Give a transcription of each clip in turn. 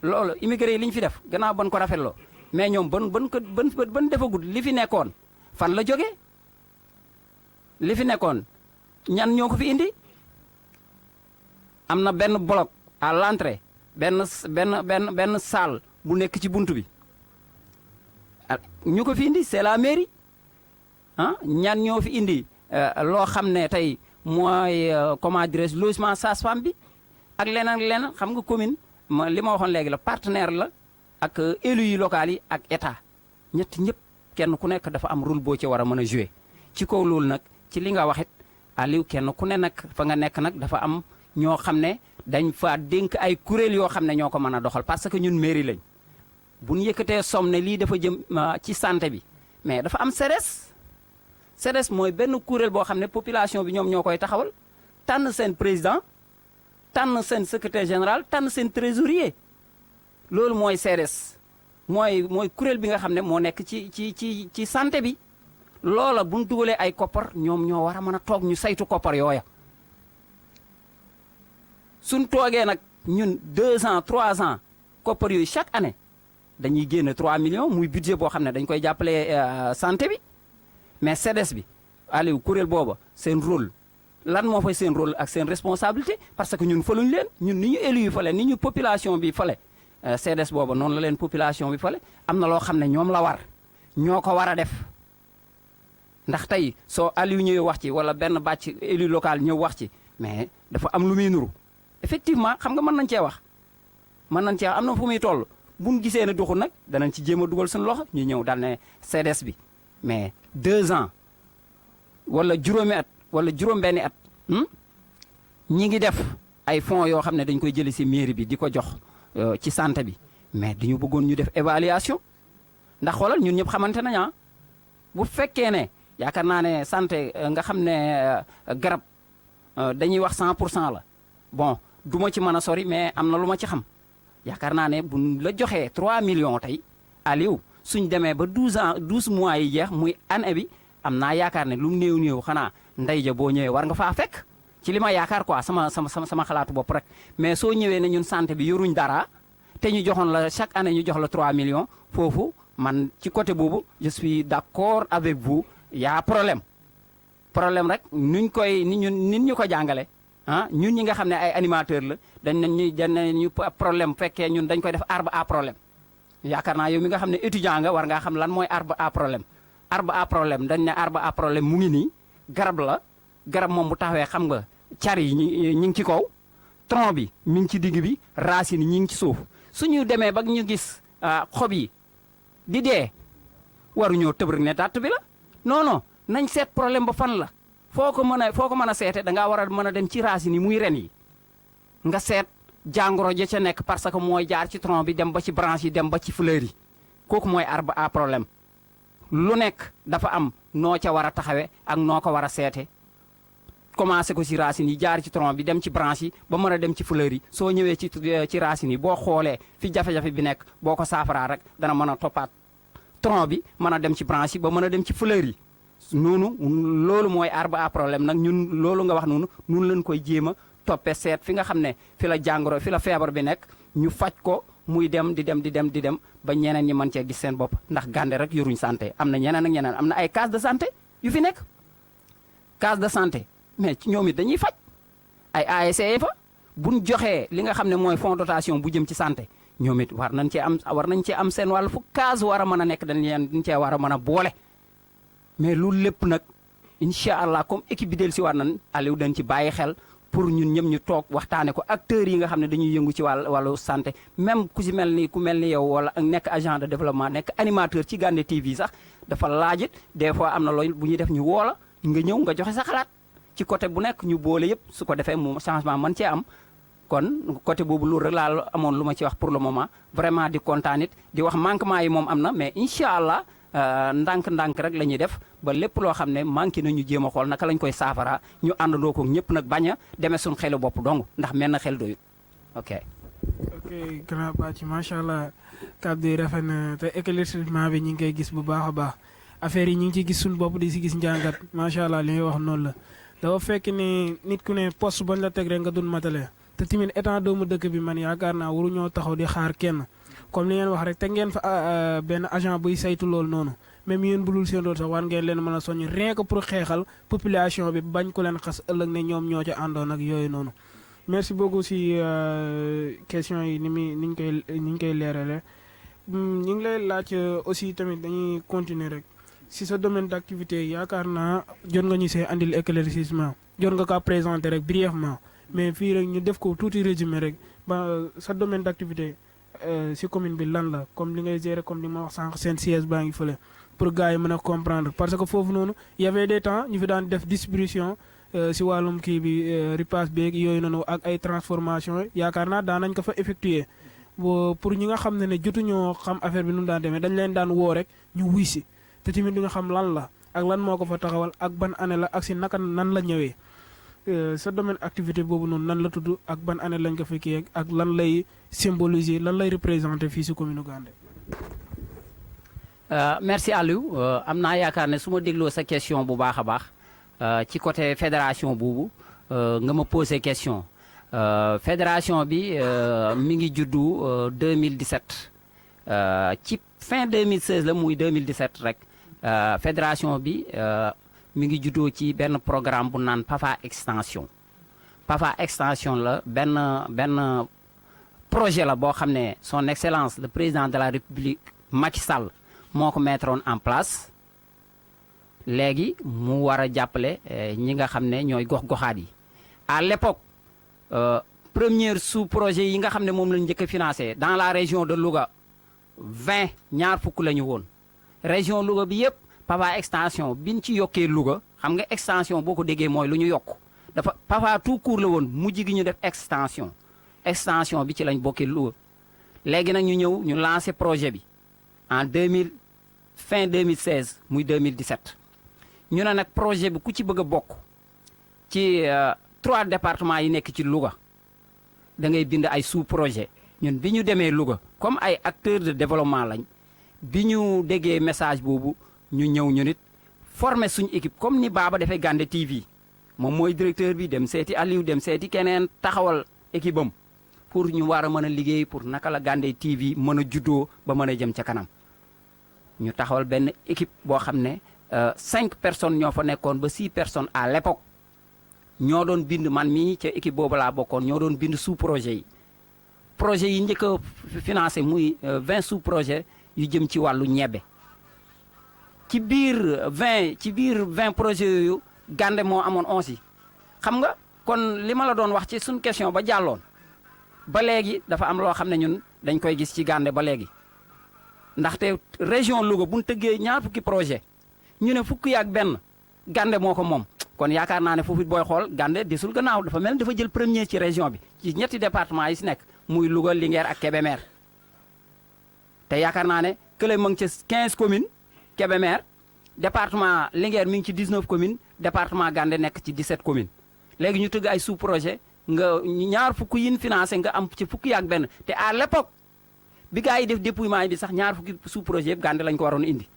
loolu immigré yi li ñu fi def gannaaw ban ko rafetloo mais ñoom ban defagul li fi nekkoon fan la jógee li fi nekkoon ñan ñoo ko fi indi am na benn bloc à l'entrée benn salle bu nekk ci buntu bi ñu ko fi indi c'est la mairie ah ñan ñoo fi indi loo xam ne tey mooy comment dirais-je logement sage-femme bi ak leneen xam nga commune li ma waxoon léegi la partenaire la ak élus yi locaux yi ak état ñëpp kenn ku nekk dafa am rôle boo ci war a mën a jouer ci kaw loolu nag ci li nga waxit Aliou kenn ku ne nag fa nga nekk nag dafa am ñoo xam ne dañ fa dénk ay kuréel yoo xam ne ñoo ko mën a doxal parce que ñun mairie lañ bu ñu yëkkatee somme ne lii dafa jëm ci santé bi mais dafa am CDS mooy benn kuréel boo xam ne population bi ñoom ñoo koy taxawal tànn seen président tànn seen secrétaire général tànn seen trésorier loolu mooy CDS mooy kuréel bi nga xam ne moo nekk ci santé bi loola bu ñu dugalee ay koppar ñoom ñoo war a mën a toog ñu saytu koppar yooya suñ toogee nag ñun 2 ans 3 ans koppar yooyu chaque année dañuy génn 3 millions muy budget boo xam ne dañ koy jàppale santé bi mais CDS bi Aliou kuréel booba seen rôle lan moo fay seen rôle ak seen responsabilité parce que ñun faluñ leen ñun ni ñu élu yu fale ni ñu population bi fale CDS booba noonu la leen population bi fale am na loo xam ne ñoom la war ñoo ko war a def ndax tey soo Aliou ñëwee wax ci wala benn bàcc élu local ñëw wax ci mais dafa am lu muy nuru effectivement xam nga mën nañ cee wax am na fu muy toll buñ gisee ne duxul nag danañ ci jéem a dugal suñu loxo ñu ñëw dal ne CDS bi mais 2 ans wala juróomi at wala juróom-benni at ñi ngi def ay fonds yoo xam ne dañ koy jëli si mairie bi di ko jox ci santé bi mais dañu bëggoon ñu def évaluation ndax xoolal ñun ñëpp xamante nañu bu fekkee ne yaakaar naa ne santé nga xam ne garab dañuy wax 100% la bon du ma ci mën a sori mais am na lu ma ci xam yaakaar naa ne bu la joxee 3 millions tey Aliou suñ demee ba 12 mois yi jeex muy année bi am naa yaakaar ne lu mu néew xanaa ndey ja boo ñëwee war nga faa fekk ci li ma yaakaar quoi sama xalaatu bopp rek mais soo ñëwee ne ñun santé bi yoruñ dara te ñu joxoon la chaque année ñu jox la 3 millions foofu man ci côté boobu je suis d'accord avec vous y a problème rek nit ñu ko jàngale ñun ñi nga xam ne ay animateur la dañ ñu problème fekkee ñun dañ koy def arbre à problème yaakaar naa yow mi nga xam ne étudiant nga war ngaa xam lan mooy arbre à problème dañ ne arbre à problème mu ngi nii garab moom bu taxawee xam nga car yi ñi ngi ci kaw tronc bi mi ngi ci digg bi racine yi ñi ngi ci suuf suñu demee ba ñu gis xob yi di dee waruñoo tëb rek ne dàtt bi la non nañ seet problème ba fan la foo ko mën a seete da ngaa war a mën a dem ci racine yi muy ren yi nga seet jàngoro ja ca nekk parce que mooy jaar ci tronc bi dem ba ci branche yi dem ba ci fleur yi kooku mooy arbre à problème lu nekk dafa am noo ca war a taxawe ak noo ko war a seete commencé ko ci racines yi jaar ci tronc bi dem ci branche yi ba mën a dem ci fleur yi soo ñëwee ci racines yi boo xoolee fi jafe-jafe bi nekk boo ko saafaraa rek dana mën a toppaat tronc bi mën a dem ci branche yi ba mën a dem ci fleur yi noonu loolu mooy arbre à problème nag ñun loolu nga wax noonu lañ koy jéem a toppee seet fi nga xam ne fi la jàngoro fi la feebar bi nekk ñu faj ko muy dem di dem ba ñeneen ñi mën cee gis seen bopp ndax Gandé rek yoruñ santé am na ñeneen ak ñeneen am na ay case de santé yu fi nekk case de santé mais ci ñoom it dañuy faj ay ASC fa buñ joxee li nga xam ne mooy fonds dotation bu jëm ci santé ñoom it war nañ cee am seen wàll fu case war a mën a nekk dañ cee war a mën a boole mais loolu lépp nag incha allah comme équipe bi del si war nañ Aliou dañ ci bàyyi xel pour ñun ñëpp ñu toog waxtaane ko acteurs yi nga xam ne dañuy yëngu ci wàllu santé même ku mel ni yow wala nekk agent de développement nekk animateur ci Gandé TV sax dafa laajit des fois am na loolu bu ñuy def ñu woola nga ñëw nga joxe sa xalaat ci côté bu nekk ñu boole yëpp su ko defee mu changement mën cee am kon côté boobu loolu rek laa amoon lu ma ci wax pour le moment vraiment di kontaan it di wax manquement yi moom am na mais incha allah ndànk-ndànk rek la ñuy def ba lépp loo xam ne manqué na ñu jéem a xool naka lañ koy saafara ñu àndandoo ko ñëpp nag bañ a demee suñu xelu bopp dong ndax mel na xel doyut ok. grand Bathie macha allah kàddu yi rafet na te éclaircissement bi ñu ngi koy gis bu baax a baax affaire yi ñu ngi ciy gis suñu bopp di si gis njàngat macha allah li ngay wax noonu la dafa fekk ni nit ku ne poste bañ la teg rek nga dun matale te tamit état doomu dëkk bi man yaakaar naa waruñoo taxaw di xaar kenn comme li ngeen wax rek te ngeen fa benn agent buy saytu loolu noonu même yéen bulul seen doon sax war ngeen leen mën a soññ rien que pour xeexal population bi bañ ko leen xas ëllëg ne ñoom ñoo ca àndoon ak yooyu noonu. merci beaucoup si question yi niñ koy leerale ñu ngi lay laaj aussi tamit dañuy continuer rek si sa domaine d'activité yaakaar naa jot nga ñu see andil éclaircissement jot nga kaa présenter rek brièvement mais fii rek ñu def ko tuuti résumé rek ba sa domaine d'activité si commune bi lan la comme li ngay gérer comme li ma wax sànq seen siège baa ngi fële pour gars yi mën a comprendre parce que foofu noonu y avait des temps ñu fi daan def distribution si wàllum kii bi ripaas beeg yooyu noonu ak ay transformation yaakaar naa daan nañ ko fa effectuer pour ñi nga xam ne jotuñoo xam affaire bi nu mu daan demee dañ leen daan woo rek ñu wuy si te tamit du ñu xam lan la ak lan moo ko fa taxawal ak ban année la ak si naka nan la ñëwee sa domaine activité boobu noonu nan la tudd ak ban année lañ ko fekkee ak lan lay symboliser lan lay représenter fii si commune Gandé. merci Aliou am naa yaakaar ne su ma dégloo sa question bu baax a baax ci côté fédération boobu nga ma posé question fédération bi mi ngi juddu 2017 ci fin 2016 la muy 2017 rek fédération bi mi ngi juddoo ci benn programme bu naan PAFA extension PAFA extension la benn projet la boo xam ne son excellence le président de la république Macky Sall moo ko mettroon en place léegi mu war a jàppale ñi nga xam ne ñooy gox-goxaat yi à l'époque première sous-projet yi nga xam ne moom lañu njëkk a financé dans la région de Louga 20 ñaar fukk la ñu woon région Louga bi yëpp PAFA extension biñ ci yokkee Louga xam nga extension boo ko déggee mooy lu ñu yokk dafa PAFA tout court la woon mujj gi ñu def extension bi ci lañ bokkee Louga léegi nag ñu ñëw ñu lancé projet bi en fin 2016 muy 2017 ñu ne nag projet bi ku ci bëgg a bokk ci 3 départements yi nekk ci Louga da ngay bind ay sous-projet ñun bi ñu demee Louga comme ay acteurs de développement lañ bi ñu déggee message boobu ñu ñëw ñu nit former suñu équipe comme ni Baba defee Gandé TV moom mooy directeur bi dem seeti Aliou dem seeti keneen taxawal équipe am pour ñu war a mën a liggéey pour naka la Gandé TV mën a juddoo ba mën a jëm ca kanam ñu taxawal benn équipe boo xam ne 5 personnes ñoo fa nekkoon ba 6 personnes à l'époque ñoo doon bind man mii ca équipe boobu laa bokkoon ñoo doon bind sous-projet yi njëkk a financé muy 20 sous-projet yu jëm ci wàllu ñebbe ci biir 20 projets yooyu Gandé moo amoon 11 yi xam nga kon li ma la doon wax ci suñ question ba jàlloon ba léegi dafa am loo xam ne ñun dañ koy gis ci Gandé ba léegi ndaxte région Louga bu ñu tëggee ñaar fukki projet ñu ne fukki ak benn Gandé moo ko moom kon yaakaar naa ne foofu booy xool Gandé desul gannaaw dafa mel ni dafa jël premier ci région bi ci ñetti département yi si nekk muy Louga Linguère ak Kébémer te yaakaar naa ne kële ma ngi ci 15 communes Kébémer département Linguère mi ngi ci 19 communes département Gandé nekk ci 17 communes léegi ñu tëgg ay sous projet nga ñaar fukk yin financé nga am ci fukki ak benn te à l'époque bi gars yi def dépouillement bi sax ñaar fukki sous projet yëpp Gandé lañ ko waroon indi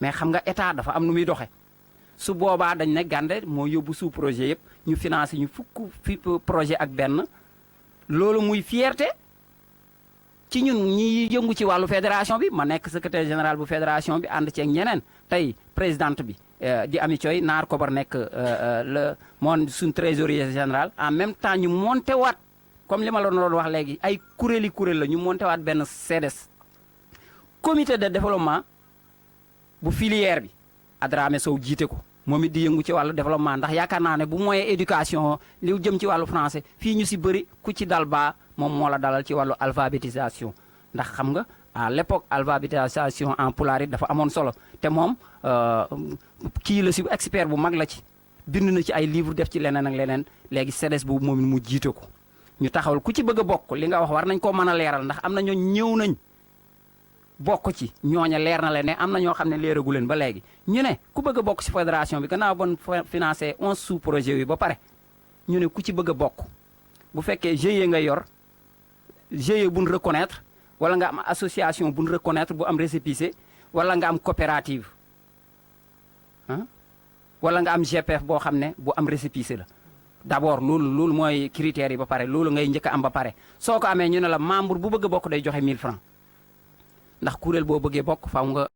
mais xam nga état dafa am nu muy doxe su boobaa dañ ne Gandé moo yóbbu sous projet yëpp ñu financé ñu fukk projet ak benn loolu muy fierté ci ñun ñi yëngu ci wàllu fédération bi ma nekk secrétaire général bu fédération bi ànd ceeg ñeneen tey présidente bi di Ami Thioy Naar Kobar nekk moon suñ trésorier général en même temps ñu monté waat comme li ma la doon wax léegi ay kuréel la ñu monté waat benn CDS comité de développement bu filière bi Adramé Sow jiite ko moom it di yëngu ci wàllu développement ndax yaakaar naa ne bu moyen éducation li jëm ci wàllu français fii ñu si bëri ku ci dal baa moom moo la dalal ci wàllu alphabétisation ndax xam nga à l'époque alphabétisation en pulaar it dafa amoon solo te moom kii la si expert bu mag la ci bind na ci ay livre def ci leneen ak leneen léegi CDS boobu moom mu jiite ko ñu taxawal ku ci bëgg a bokk li nga wax war nañ koo mën a leeral ndax am na ñoo ñëw nañ bokk ci ñooña leer na leen ne am na ñoo xam ne leeragu leen ba léegi ñu ne ku bëgg a bokk ci fédération bi gannaaw bon financé 11 sous projet yi ba pare ñu ne ku ci bëgg a bokk bu fekkee GIE nga yor GIE buñ reconnaître wala nga am association buñ reconnaître bu am récépissé wala nga am coopérative wala nga am GPF boo xam ne bu am récépissé la d'abord loolu mooy critères yi ba pare loolu ngay njëkk a am ba pare soo ko amee ñu ne la membre bu bëgg a bokk day joxe 1000 francs ndax kuréel boo bëggee bokk faaw nga